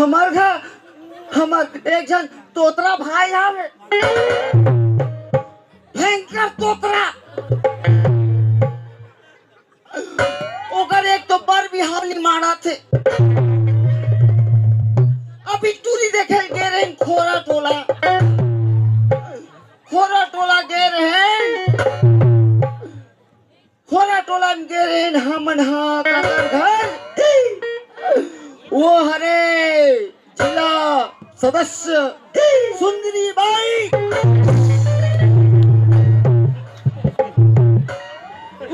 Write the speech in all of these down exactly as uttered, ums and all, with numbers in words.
हमर घर, हमर एक झन तोतरा भाई हवे, भयंकर तोतरा। ओकर एक तो बर बिहाव निमाड़ा थे। अभी टूरी देखे गे रहे खोरा टोला, खोरा टोला गे रहे, खोरा टोला में गे रहे हमन हा काकर घर। वो हरे जिला सदस्य सुंदरी बाई,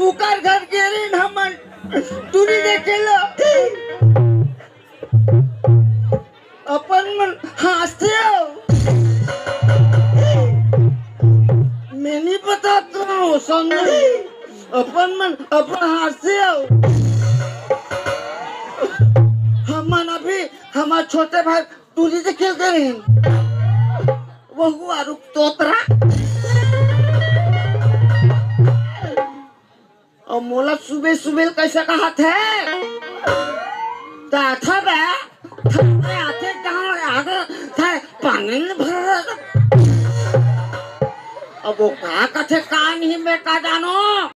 उकर घर गे रहे हमन टूरी देखे ला। अपन मन हाँसथे हो। मैं नहीं बताता हूँ, समझे? अपन मन अपन हाँसथे हो। हमन अभी हमार छोटे भाई टूरी से खेलते रहे। वहू आरुक तोतरा। अउ मोला सुबह सुबह कइसे कहत हे? त आथे बे, थारे आथे कहाँ आगे, थारे पानी नहीं भर। अब वो का कथे, का नहीं, मैं का जानो।